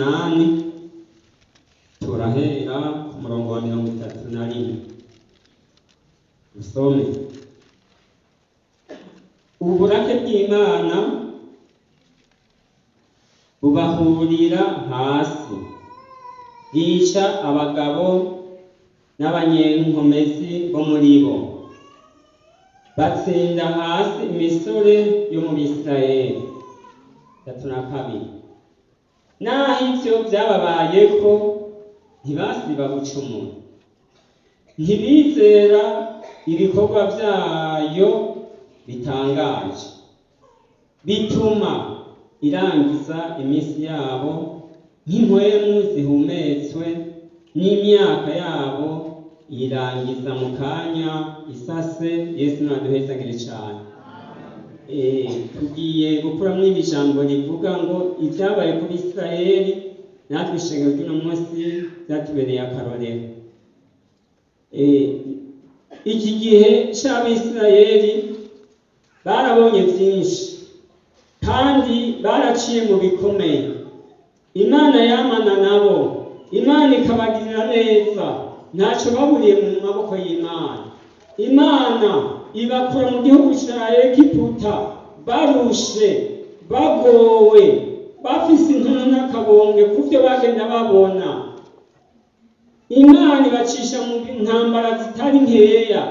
n'umunani, turahera ku murongo wa 31. Usome. Uburake bw'Imana bubahurira hasi, bwica abagabo n'abanyenkomezi bo muri bo, batsinda hasi imisore yo mu Bisirayeli. 32. Naho ivyo vyababayeko, ntibasiba gucumura, ntibizera ibikorwa vyayo bitangaje, bituma irangiza iminsi yabo nk'impwemu zihumetswe, n'imyaka yabo irangiza mu kanya isase. Yesu naduhezagire cane. Tugiye gukuramwo iri jambo rivuga ngo ivyabaye kuri Isirayeli natwe ishengero ry'uno munsi vyatubereye akarorero. Iki gihe c'Abisirayeli barabonye vyinshi kandi baraciye mu bikomeye. Imana yamana nabo, Imana ikabagirira neza, ntaco baburiye mu maboko y'Imana. Imana ibakura mu gihugu ca Egiputa barushe, bagowe, bafise intuntu n'akabonge kuvyo bagenda babona. Imana ibacisha mu ntambara zitari nkeya,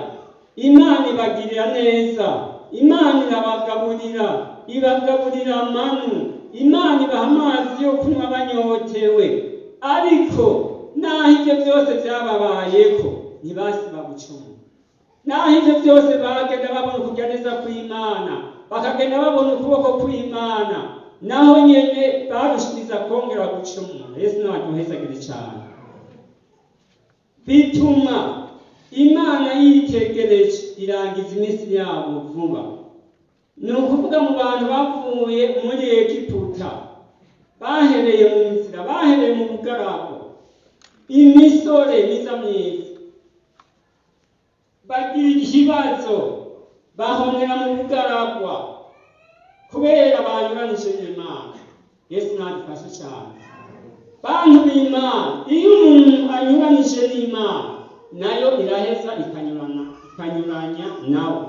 Imana ibagirira neza, Imana irabagaburira, ibagaburira manu, Imana ibaha amazi yo kunywa banyotewe. Ariko naho ivyo vyose vyababayeko, ntibasiba gucumura. Naho ivyo vyose bagenda babona ukujya neza kw'Imana, bakagenda babona ukuboko kw'Imana, naho nyene barushiriza kongera gucumura. Yesu nabaduhezagire cane. Bituma Imana yitegereje irangiza iminsi yabo vuba. Ni ukuvuga mu bantu bavuye muri Egiputa, bahereye mu nzira, bahereye mu bugaragu, imisore myiza myiza bagira ikibazo, bahonera mu bugaragwa kubera banyuranije n'Imana. Yesu nadufashe cyane. Bantu b'Imana, iyo umuntu anyuranije n'Imana, nayo iraheza ikanyurana, ikanyuranya nawe.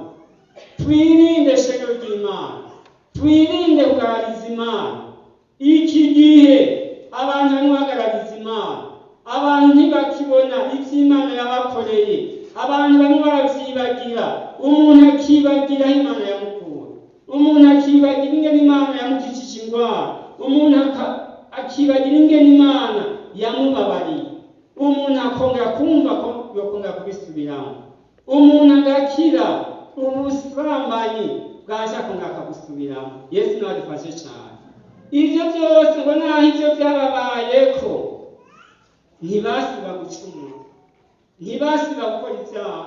Twirinde, shengero ry'Imana, twirinde kugaragariza Imana. Iki gihe abantu barimo bagaragariza Imana, abantu ntibakibona ivyo Imana yabakoreye, abantu barimo baravyibagira. Umuntu akibagira aho Imana yamukura, umuntu akibagira ingene Imana yamukijije ingwara, umuntu akibagira ingene Imana yamubabariye, umuntu akongera kumva ko yokongera kubisubiramo, umuntu agakira ubusambanyi bwaje akongera akabusubiramo. Yesu nawe adufashe cyane. Ivyo byose ngo naho ivyo vyababayeko, ntibasiba gucumura, ntibasiba gukora ibyaha,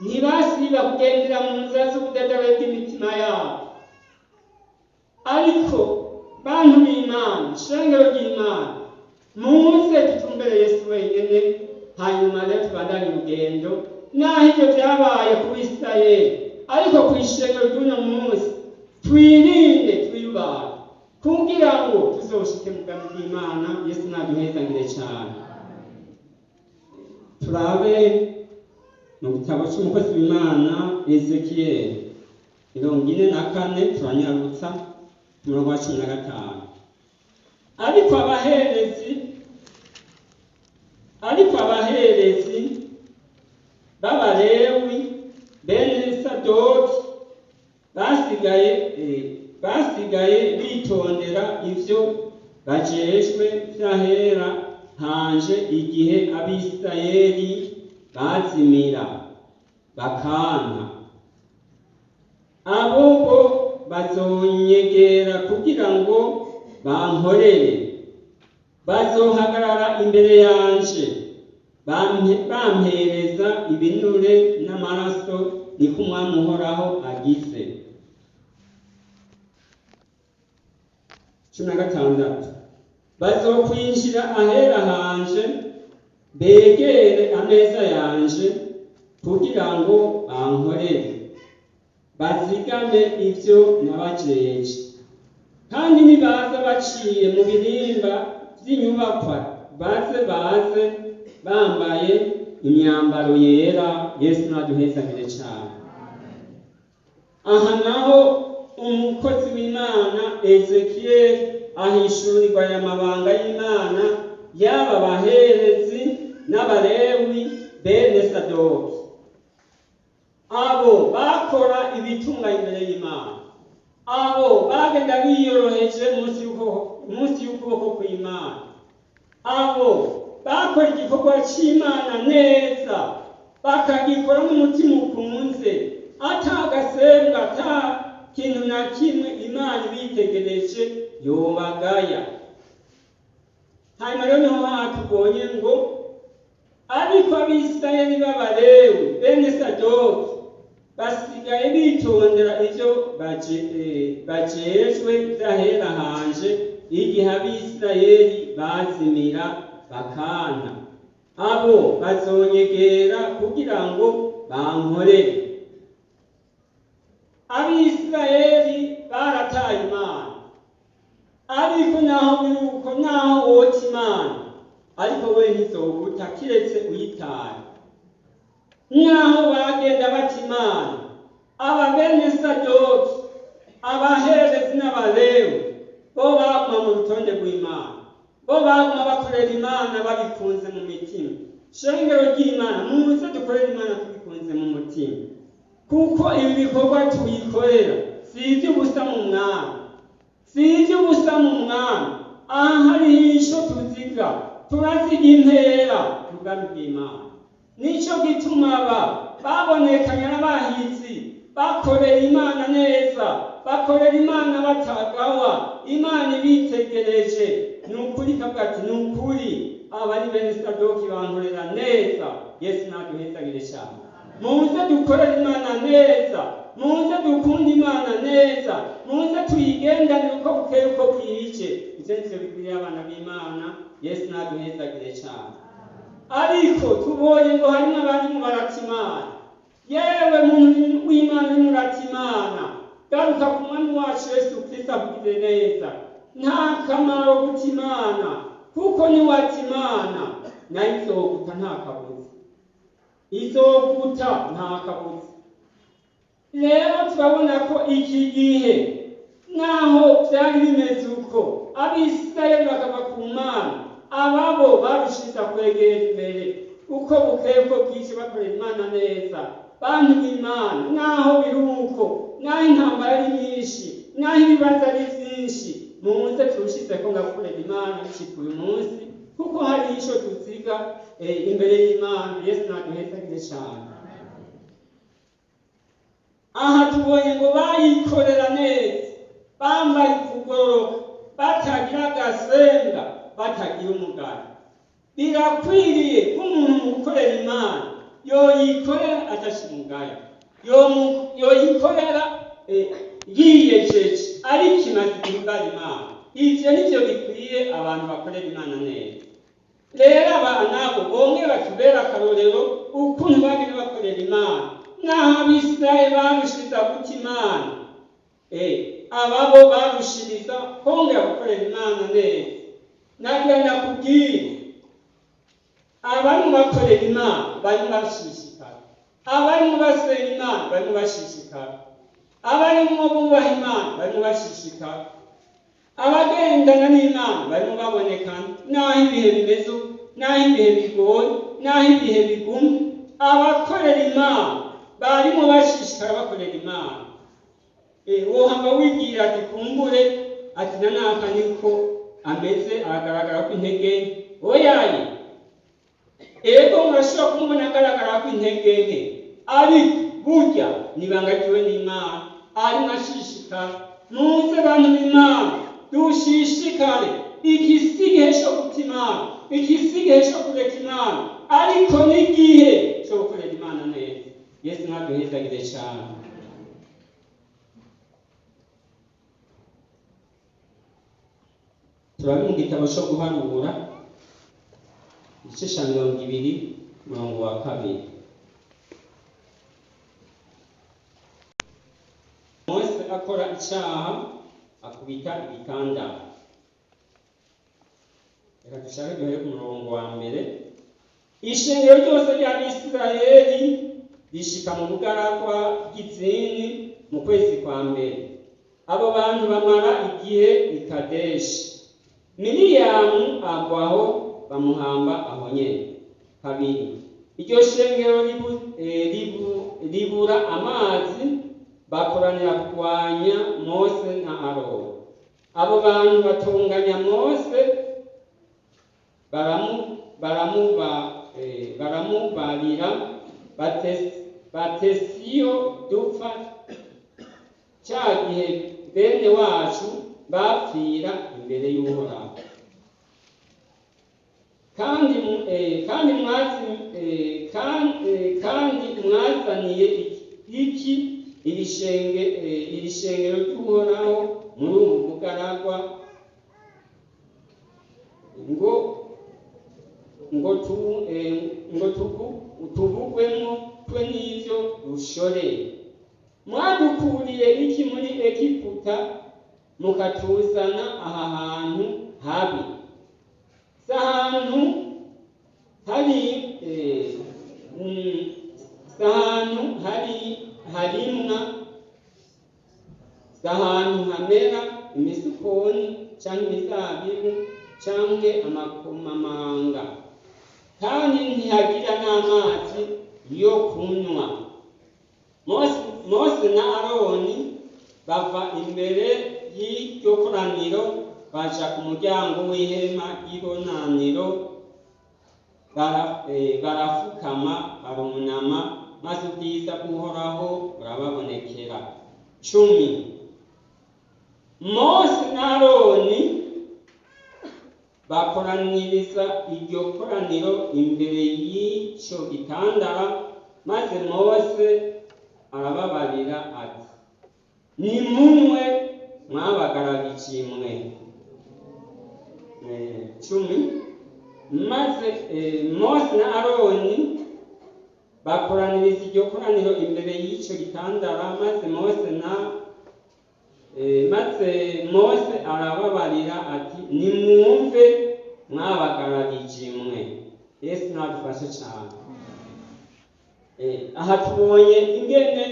ntibasiba kugendera mu nzira z'ubudadabe bw'imitima yabo. Ariko bantu b'Imana, ishengero ry'Imana, muze dutumbere Yesu wenyene, hanyuma rero tubandanye urugendo. Naho ivyo vyabaye ku Bisirayeli, ariko ku ishengero ry'uno munsi twirinde, twiyubahe kugira ngo tuzoshike mu bwami bw'Imana. Yesu naduhezangire cyane. Turabe mu gitabo c'umukozi w'Imana Ezekiyeli 44, turanyarutsa, ku murongo wa 15. Ariko abaherezi b'Abalewi bene Sadoki basigaye bitondera ivyo bajejwe vy'ahera hanje igihe Abisirayeli bazimira bakanka, abo bo bazonyegera kugira ngo bankorere, bazohagarara imbere yanje bampereza ibinure n'amaraso, niko Umwami Uhoraho agize. 16. Bazokwinjira ahera hanje, begere ameza yanje kugira ngo bankorere, bazigame ivyo nabajeje. Kandi nibaza baciye mu birimba by'inyubakwa baze baze bambaye imyambaro yera. Yesu naduhezagire cyane. Aha naho umukozi w'Imana Ezekiyeli ahishurirwa aya mabanga y'Imana y'aba baherezi n'Abalewi bene Sadoki, abo bakora ibitunga imbere y'Imana, abo bagenda biyoroheje munsi y'ukuboko kw'Imana, abo bakora igikorwa c'Imana neza bakagikora n'umutima ukunze, ata gasembwa, ata kintu na kimwe Imana ibitegereje yobagaya. Hanyuma rero niho hatubonye ngo ariko Abisirayeli b'Abalewi bene Sadoki basigaye bitondera ivyo bajejwe vy'ahera hanje, igihe Abisirayeli bazimira bakanta, abo bazonyegera kugira ngo bankorere. Abisirayeli barataye Imana, ariko naho biruko naho wota Imana, ariko we ntizoguta kiretse uyitaye. Naho bagenda bata Imana, aba bene Sadoki, abaherezi n'Abalewi, bo baguma mu rutonde rw'Imana, bo baguma bakorera Imana babikunze mu mitima. Shengero ry'Imana, muze dukorere Imana tubikunze mu mutima, kuko ibi bikorwa tuyikorera si iby'ubusa mu Mwami, si iby'ubusa mu Mwami. Aha hariho ico tuziga, turaziga impera mu bwami bw'Imana. Nico gituma aba babonekanye n'abahizi bakorera Imana neza, bakorera Imana batagawa, Imana ibitegereje. Ni ukuri kavuga ati ni ukuri aba ari bene Sadoki bankorera neza. Yesu naduhezagire cyane. Muze dukorere Imana neza, muze dukunde Imana neza, muze tuyigendanire uko bukeye uko bwije. Ivyo nivyo bikwiriye abana b'Imana. Yesu naduhezagire cyane. Ariko tubonye ngo harimo abandi barata Imana. Yewe muntu w'Imana urimo urata Imana, garuka ku Mwami wacu Yesu Kristo akugirire neza. Nta kamaro guta Imana, kuko niwata Imana nayo izoguta nta kabuza, izoguta nta kabuza. Rero turabona ko iki gihe naho byari bimeze uko, Abisirayeli bakava ku Mana, ababo barushiza kwegera imbere uko bukeye uko bwije, bakorera Imana neza. Bantu b'Imana, naho biri uko, naho intambara ari nyinshi, naho ibibazo ari byinshi, muze turushize ko ngakorera Imana bishika uyu munsi, kuko hari ico tuziga imbere y'Imana. Yesu naduhezagire cyane. Aha tubonye ngo bayikorera neza, bambaye ukugororoka, batagira agasenga, batagira umugayo. Birakwiriye ko umuntu mu gukorera Imana yoyikorera atasha umugayo, yoyikorera yiyejeje, ari ikimazi gihimbara Imana. Ivyo nivyo bikwiye abantu bakorera Imana neza. Rero aba nabo bongere batubere akarorero ukuntu bagenda bakorera Imana. Naho Abisirayeli barushiriza guta Imana, ababo barushiriza kongera gukorera Imana neza. Nagira ndakubwire, abarimo bakorera Imana barimo bashishikara, abarimo basenga Imana barimo bashishikara, abarimo bubaha Imana barimo bashishikara, abagendana n'Imana barimo babonekana, naho ibihe bimeze, naho ibihe bigoye, naho ibihe bigumye, abakorera Imana barimo bashishikara bakorera Imana. Wohava wibwira ati kumbure ati na naka niko ameze, aragaragara ko intege nke. Oyaye, ego murashobora kumubona agaragara ko intege nke, ariko burya nibanga ryiwe n'Imana, arimo ashishikara. Muze bantu b'Imana dushishikare. Iki si igihe cyo guta Imana, iki si igihe cyo kureka Imana, ariko n'igihe cyo gukorera Imana neza. Yesu naduhezagire cyane. Turabe mu gitabo cyo guharura igice cya 20 umurongo wa 2. Mose akora icyaha akubita igitanda. Reka dushake duhere ku murongo wa mbere. Ishengero ryose ry'Abisirayeli rishika mu bugaragwa bw'Izini mu kwezi kwa mbere. Abo bantu bamara igihe i Kadeshi. Miriyamu agwaho, bamuhamba aho nyene. Kabiri, iryo shengero ribura amazi, bakoranira kurwanya Mose na Aroni. Abo bantu batunganya Mose, baramubarira batesiyo dupfa cya gihe bene wacu bapfira imbere y'Uhoraho. Kandi mwazaniye iki iri shengero ry'Uhoraho muri ubu bugaragwa, ngo tubugwemo twe n'ivyo rushoreye? Mwadukuriye iki muri Egiputa mukatuzana aha hantu habi? Si ahantu hari si ahantu hari harimwa, si ahantu hamera imisukoni canke imizabibu canke amakomamanga, kandi ntihagira n'amazi yo kunywa. Mose na Aroni bava imbere y'iryo koraniro, baja ku muryango w'ihema ry'ibonaniro, barafukama, barunama, maze ubwiza bw'Uhoraho burababonekera. 10. Mose na Aroni bakoraniriza iryo koraniro imbere y'ico gitandara, maze Mose arababarira ati: "Nimunywe, mwabagararije mwe." 10. Maze Mose na Aroni bakoraniriza iryo koraniro imbere y'ico gitandara, maze Mose arababarira ati: "Nimwumve, mwabagararije mwe." Yesu nadufashe cane. Aha tubonye ingene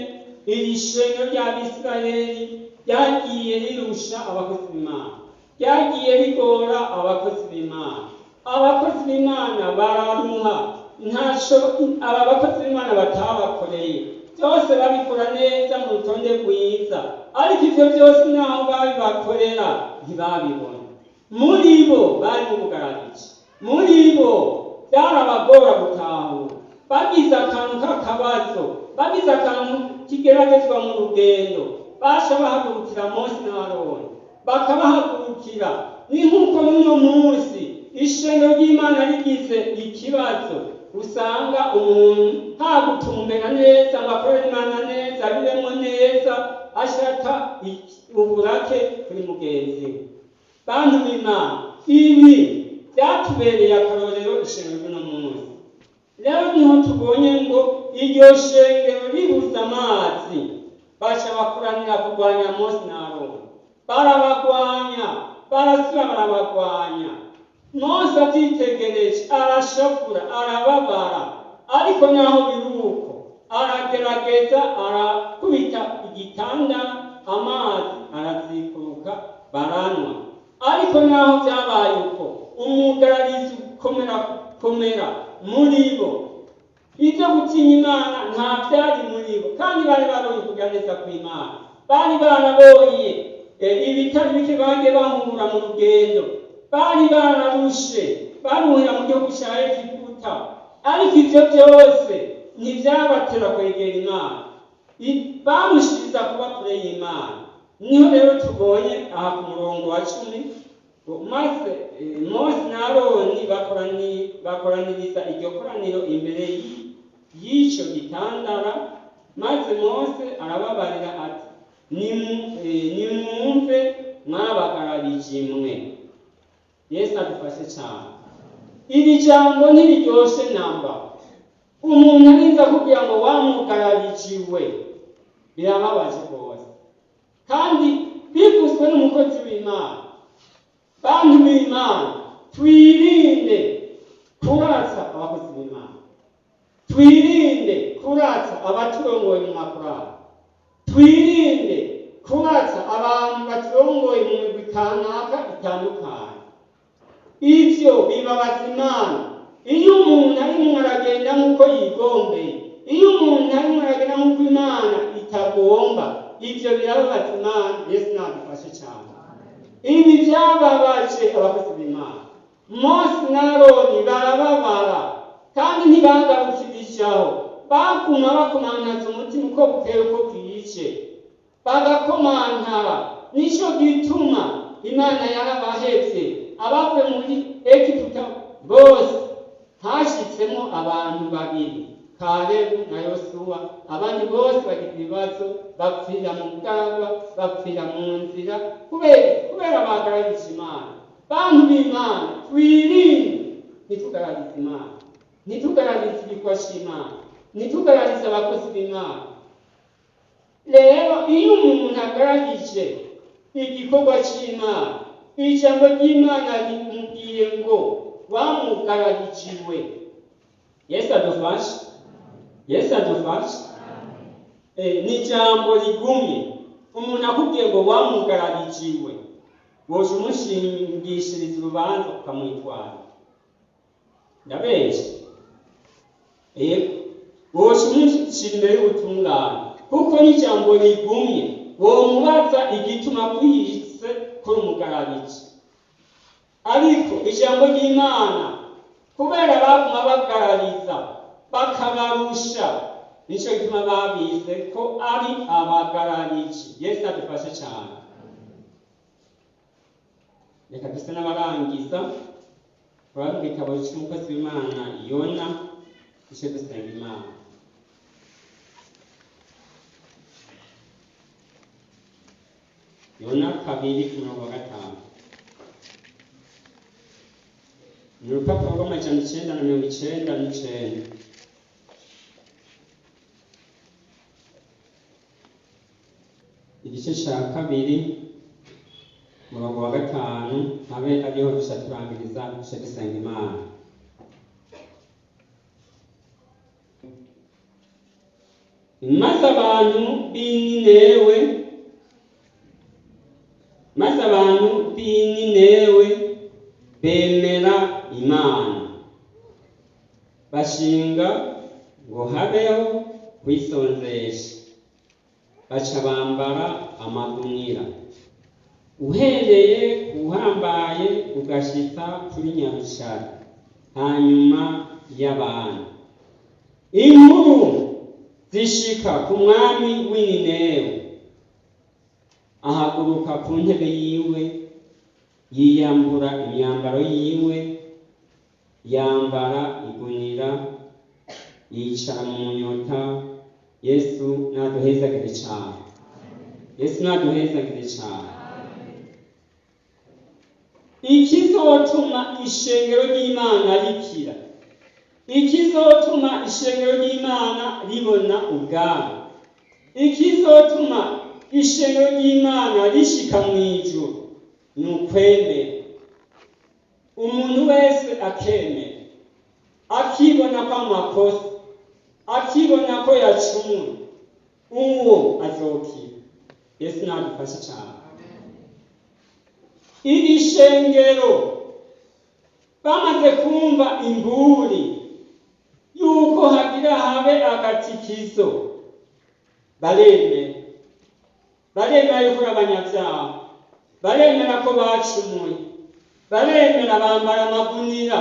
iri shengero ry'Abisirayeli ryagiye rirusha abakozi b'Imana, ryagiye rigora abakozi b'Imana. Abakozi b'Imana bararuha, ntaco aba bakozi b'Imana batabakoreye, byose babikora neza mu rutonde rwiza, ariko ivyo byose naho babibakorera ntibabibona. Muri bo bari mu bugarariji, muri bo byarabagora gutahura. Bagize akantu k'akabazo, bagize akantu kigeragezwa mu rugendo, basha bahagurukira Mose na Aroni, bakabahagurukira. Ni nk'uko n'uno munsi ishengero ry'Imana rigize ikibazo, usanga umuntu ntagutumbera neza ngo akorere Imana neza, abibemo neza, ashaka uburake kuri mugenzi we. Bantu b'Imana, ibi byatubereye akarorero ishengero ry'uno munsi. Rero niho tubonye ngo iryo shengero ribuze amazi, baca bakoranira kurwanya Mose na Aroni, barabagwanya, barasubira barabagwanya. Mose abyitegereje arashavura, arababara, ariko naho biri uko aragerageza, arakubita igitanda, amazi arazikuruka, baranywa. Ariko naho byabaye uko, umugararizi ukomera komera muri bo, ibyo gutinya Imana nta byari muri bo, kandi bari babonye kugira neza kw'Imana, bari barabonye ibitari bike bagiye bahura mu rugendo, bari bararushe baruhira mu gihugu cya Egiputa, ariko ivyo byose ntibyabatera kwegera Imana. Barushiriza kuba kure y'Imana. Niho rero tubonye aha ku murongo wa 10 ngo maze Mose na Aroni bakoraniriza iryo koraniro imbere y'ico gitandara, maze Mose arababarira ati: "Nimwumve, mwabagararije mwe." Yesu adufashe cyane. Iri jambo ntiriryoshe namba. Umuntu arinza kugira ngo wamugararijiwe, birababaje rwose, kandi bivuzwe n'umukozi w'Imana. Bantu b'Imana, Twirinde kuratsa abakozi b'Imana, twirinde kuratsa abaturongoye mu makorali, twirinde kuratsa abantu baturongoye mu migwi kanaka itandukanye. Ivyo bibabaza Imana. Iyo umuntu arimwo aragenda nk'uko yigombeye, iyo umuntu arimwo aragenda nk'uko Imana itagomba, ivyo birababaza Imana. Yesu nadufashe cyane. Ibi byababaje abakozi b'Imana. Mose na Aroni barababara, kandi ntibagarukirishaho, baguma bakomantaza umutima uko bukeye uko bwije, bagakomantara. Nico gituma Imana yarabahevye. Abavuye muri Egiputa bose hashitsemo abantu babiri, Kalebu na Yosuwa. Abandi bose bagira ibibazo, bapfira mu bwarwa, bapfira mu nzira, kubera bagaragije Imana. Bantu b'Imana, twirinde, ntitugararize Imana, ntitugararize igikorwa c'Imana, ntitugararize abakozi b'Imana. Rero iyo umuntu agaragije igikorwa c'Imana, ijambo ry'Imana rimubwiye ngo wamugararijiwe. Yesu adufashe, Yesu adufashe. Ni ijambo rigumye. Umuntu akubwiye ngo wamugararijiwe, woca umushingishiriza urubanza ukamwitwara. Ndabesha? Yego, woca umushira imbere y'ubutungane, kuko n'ijambo rigumye. Womubaza igituma kwiyise kuri umugarariji. Ariko ijambo ry'Imana, kubera baguma bagarariza bakabarusha, nico gituma babise ko ari abagarariji. Yesu adufashe cyane. Reka duse n'abarangiza turabe mu gitabo cy'umukozi w'Imana Yona, duce dusenga Imana. Yona 2 ku murongo wa 5, ni urupapuro rw'amajana 999. Igice cya 2, umurongo wa 5, habe ariho duca turangiriza, duce dusenga Imana. Maze abantu b'Ininewe, maze abantu b'Ininewe bemera Imana, bashinga ngo habeho kwisonzesha, baca bambara amagunira, uhereye ku uhambaye ugashitsa kuri nyarucari hanyuma y'abantu. Inkuru zishika ku mwami w'Ininewe, ahaguruka ku ntebe yiwe, yiyambura imyambaro yiwe, yambara igunira, yicara mu munyota. Yesu naduhezagire cyane, Yesu naduhezagire cyane. Ikizotuma ishengero ry'Imana rikira, ikizotuma ishengero ry'Imana ribona ubwami, ikizotuma ishengero ry'Imana rishika mu ijuru, ni ukwemera. Umuntu wese akemera, akibona ko amakosa, akibona ko yacumuye, uwo azokira. Yesu nadufashe cyane. Iri shengero bamaze kumva imburi yuko hagira habe agatikizo, baremera, baremera yuko ari abanyabyaha, baremera ko bacumuye, baremera, bambara amagunira,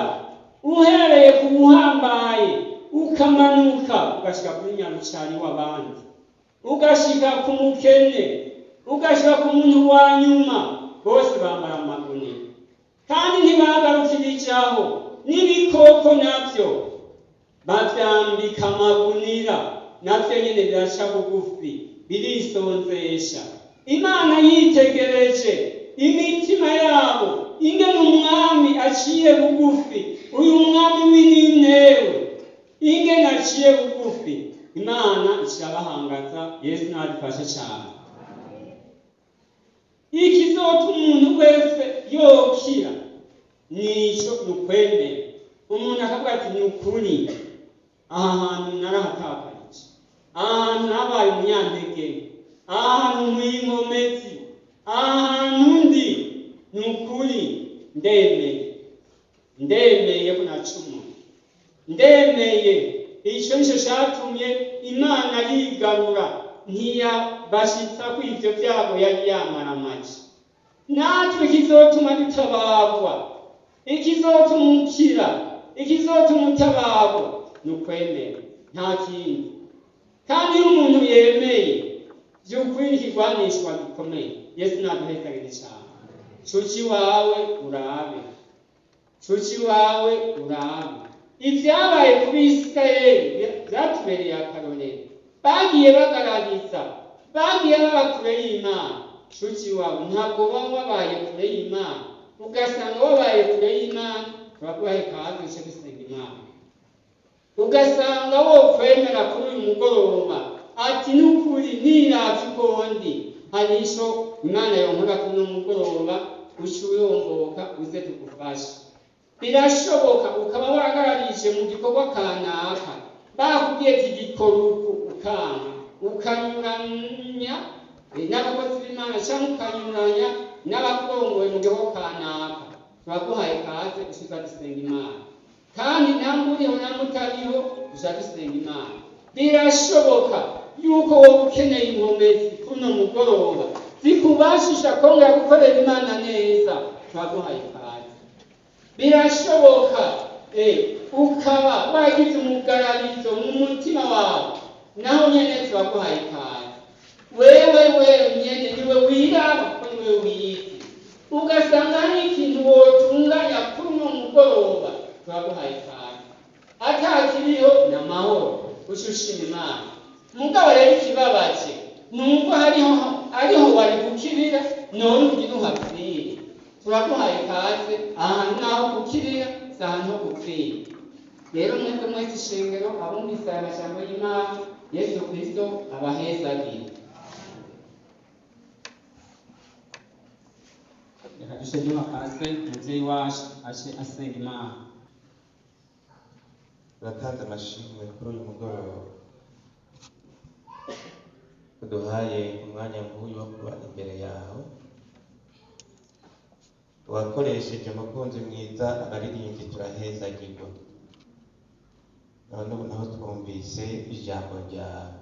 uhereye ku uhambaye ukamanuka ugashika kuri nyarucari w'abandi, ugashika ku mukene, ugashika ku muntu wa nyuma, bose bambara amagunira. Kandi ntibagarukirijaho, n'ibikoko navyo bavyambika amagunira, navyo nyene biraca bugufi, birisonzesha. Imana yitegereje imitima yabo, ingene umwami aciye bugufi, uyu mwami w'Ininewe ingene aciye bugufi, Imana icirabahangaza. Yesu nadufashe cyane. Ikizotuma umuntu wese yokira Nico ni ukwemera. Umuntu akavuga ati: "Ni ukuri, aha hantu narahatakarije, aha hantu nabaye umunyantege, aha hantu nkwiye inkomezi, aha hantu ndi, ni ukuri ndemeye, ndemeye ko nacumuye, ndemeye." Ico nico catumye Imana yigarura, ntiyabashitsa ko ivyo vyago yari yamaramaje. Natwe ikizotuma dutabagwa, ikizotuma ukira, ikizotuma utabagwa ni ukwemera, nta kindi. Kandi iyo umuntu yemeye vy'ukuri, ikigwanishwa gikomeye. Yesu naduhezagire cane. Cuca iwawe urabe, cuca iwawe urabe ivyabaye ku Bisirayeli, vyatubereye akarorero. Bagiye bagarariza, bagiye baba kure y'Imana. Cuca iwawe, ntabwo baba babaye kure y'Imana, ugasanga wabaye kure y'Imana, turaguhaye kaze uce gusenga Imana. Ugasanga wokwemera kuri uyu mugoroba ati: "N'ukuri niravye uko ndi, hari ico Imana yonkora kuri uno mugoroba." Uce uyomboka uze tugufashe. Birashoboka ukaba waragararije mu gikorwa kanaka, bakubwiye ati: "Gikora uku," ukanka, ukanyuranya n'abakozi b'Imana cyangwa ukanyuranya n'abakurongoye mu gikorwa kanaka. Turaguhaye kaze, usuza dusenga Imana. Kandi namwe uriho, namwe utariho, tuja dusenga Imana. Birashoboka yuko wowe ukeneye inkomezi kuno mugoroba zikubashisha kongera gukorera Imana neza. Turaguhaye kaze. Birashoboka ukaba wagize umugararizo mu mutima wawe, naho nyene turaguhaye ikaze. Wewe wenyene niwe wiraba, kuko niwe wiyizi. Ugasanga hari ikintu wotunganya kuri uno mugoroba, turaguhaye ikaze. Atakiriho ni amahoro, uca ushima Imana. Mugabo rero ikibabaje ni uko hariho ariho wari gukirira, none ugira uhapfire. Turaguhaye ikaze. Ahantu naho gukirira, si ahantu ho gupfira. Rero mwebwe mwese ishengero, abumvise aya majambo y'Imana, Yesu Kristo abahezagire. Reka duce duha kaze umuvyeyi wacu ace asenga Imana. Turatanze amashimwe kuri uyu mugoroba uduhaye umwanya nk'uyu wo kuba imbere yawe. Wakoresheje umukunzi mwiza abaririmbyi, turahezagirwa. None ubu naho twumvise ijambo ryawe.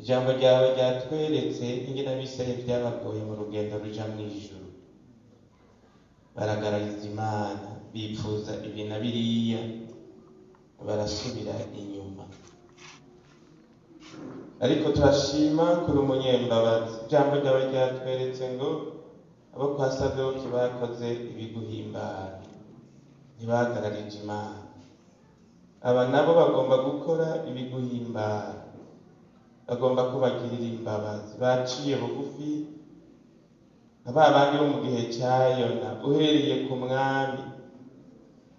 Ijambo ryawe ryatweretse ingene Abisirayeli byabagoye mu rugendo ruja mu ijuru. Baragarariza Imana, bipfuza ibi na biriya, barasubira inyuma. Ariko turashima kuri umunyembabazi. Ijambo ryawe ryatweretse ngo abo kwa Sadoki bakoze ibiguhimbara, ntibagararije Imana. Aba nabo bagomba gukora ibiguhimbara, bagomba kubagirira imbabazi, baciye bugufi nka ba bandi bo mu gihe cya Yona, uhereye ku mwami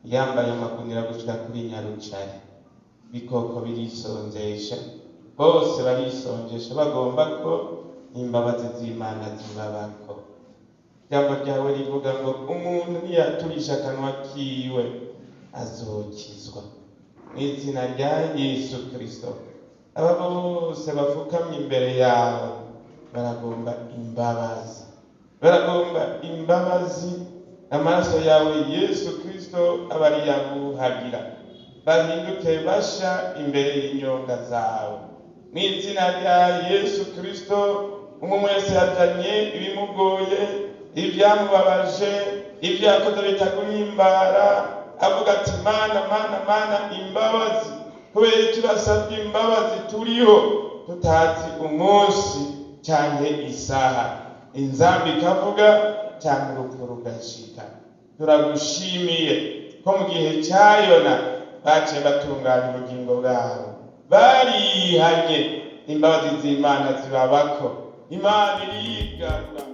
yambaye amagunira gushika kuri nyarucari. Ibikoko birisonzesha, bose barisonjesha, bagomba ko imbabazi z'Imana zibabako. Ijambo ryawe rivuga ngo umuntu niyaturisha akanwa kiwe azokizwa. Mu izina rya Yesu Kristo, aba bose bafukamye imbere yawe baragomba imbabazi, baragomba imbabazi. Amaraso yawe Yesu Kristo aba ari yabuhagira, bahinduke basha imbere y'inyonga zawe. Mu izina rya Yesu Kristo, umwe wese yazanye ibimugoye, ibyamubabaje, ibyo yakoze bitaguhimbara, avuga ati: "Mana, Mana, Mana, imbabazi." Kubera icyo urasabye imbabazi, turiho tutazi umunsi cyangwa isaha inzambi ikavuga cyangwa urupfu rugashika. Turagushimiye ko mu gihe cya Yona baciye batunganya ubugingo bwabo, barihanye, imbabazi z'Imana zibabako, Imana irigarura.